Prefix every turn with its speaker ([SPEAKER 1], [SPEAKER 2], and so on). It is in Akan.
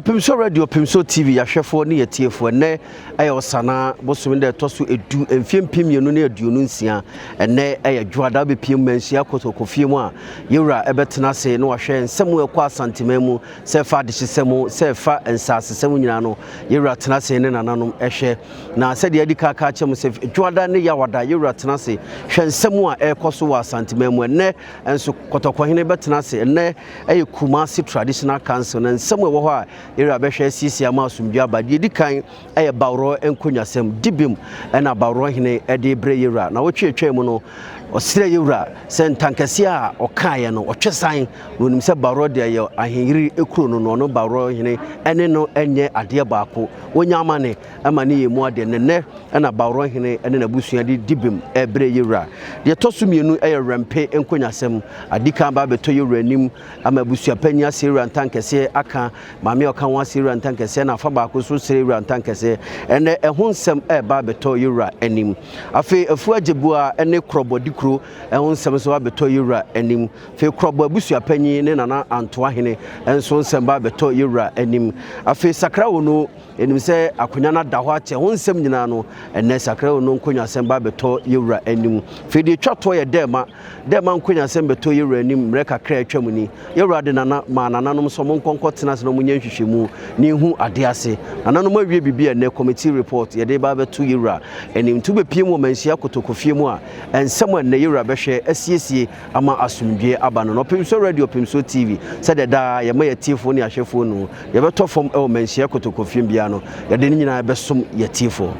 [SPEAKER 1] Ɔpemso Radio, Ɔpemso TV ahwɛfoɔ ne atiefoɔ, ɛnnɛ ɛyɛ Ɔsanaa bosome da ɛtɔ so edu mfeɛ 2026. Ɛnnɛ ɛyɛ Dwoada bɛpiem Manhyia Kotokofie mu a yɛwura ɛbɛtena ase na wahwɛ nsɛm a ɛkɔ Asanteman mu, sɛ ɛfa adehyesɛm, sɛ ɛfa nsasesɛm nyinaa no, yɛwura tena ase ne nananom ɛhwɛ. Na sɛdeɛ adi ka ka kyerɛ mu sɛ Dwoada ne Yawada yɛwura tena ase hwɛ nsɛm a ɛrekɔ so wɔ Asanteman mu. Ɛnnɛ nso Kɔtɔkɔhene bɛtena ase. Ɛnnɛ ɛyɛ Kumasi Traditional Council na nsɛm a ɛwɔ hɔ a yɛwura bɛhwɛ asiesie ama asomdwe aba. Deɛ ɛdi kan ɛyɛ Baworɔ nkonnwasɛm dibem ɛna Baworɔ hene ɛde brɛ yɛwura na wɔtwe atwa mu no, ɔsrɛ yɛwura sɛ ntankɛseɛ a ɔkaeɛ no ɔtwe san na onim sɛ Baworɔ deɛ yɛ ahenyere ekuro no na ɔno Baworɔ hene ɛne no ɛnyɛ adeɛ baako, wɔnya amane ɛma ne yɛ mu adeɛ. Nɛnɛ ɛna Baworɔ hene ɛne n'abusua de dibem ɛbrɛ yɛwura. Deɛ ɛtɔ so mmienu ɛyɛ Rɛmpe nkonnwasɛm adi kan ba abɛtɔ yɛwura anim ama abusuapanyin ase ewura ntankɛseɛ aka maame a ɔka ho ase ewura ntankɛseɛ na afa baako so sere ewura ntankɛseɛ. Ɛnɛ ɛho nsɛm ɛreba abɛtɔ yɛwura anim. Afei Afu Agyebua ne Korɔbɔ Dikuro ɛho nsɛm nso abɛtɔ yɛwura anim. Afei Korɔbɔ abusuapanyin ne Nana Antoa hene nso nsɛm ba abɛtɔ yɛwura anim. Afei Sakra Ono ɛnim sɛ akonnwa no ada hɔ akyɛ ho nsɛm nyinaa no, ɛnɛ Sakra Ono nkonnwasɛm ba abɛtɔ yɛwura anim. Afei deɛ etwa toɔ yɛ Dɛɛma Dɛɛma nkonnwasɛm bɛtɔ yɛwura anim. Mmerɛ kakra a atwa mu ni, yɛwura de nana maa nananom sɛ ɔmo nkɔnkɔ tena ase na ɔmo nyɛ nhwehwɛmu na ehu ade ase. Nananom awie biribi a ɛnɛ committee report yɛde ba abɛto yɛwura anim. Nti wobɛpie mu wɔ Manhyia Kotokofie mu a, nsɛm a ɛnɛ yɛwura bɛhwɛ asiesie ama asomdwie aba no. Na Ɔpemso Radio, Ɔpemso TV, sɛdeɛ daa yɛma yɛtiefoɔ ne ahwɛfoɔ no, yɛbɛtɔ fam wɔ Manhyia Kotokofie biara no, yɛde ne nyinaa bɛsom yɛtiefoɔ.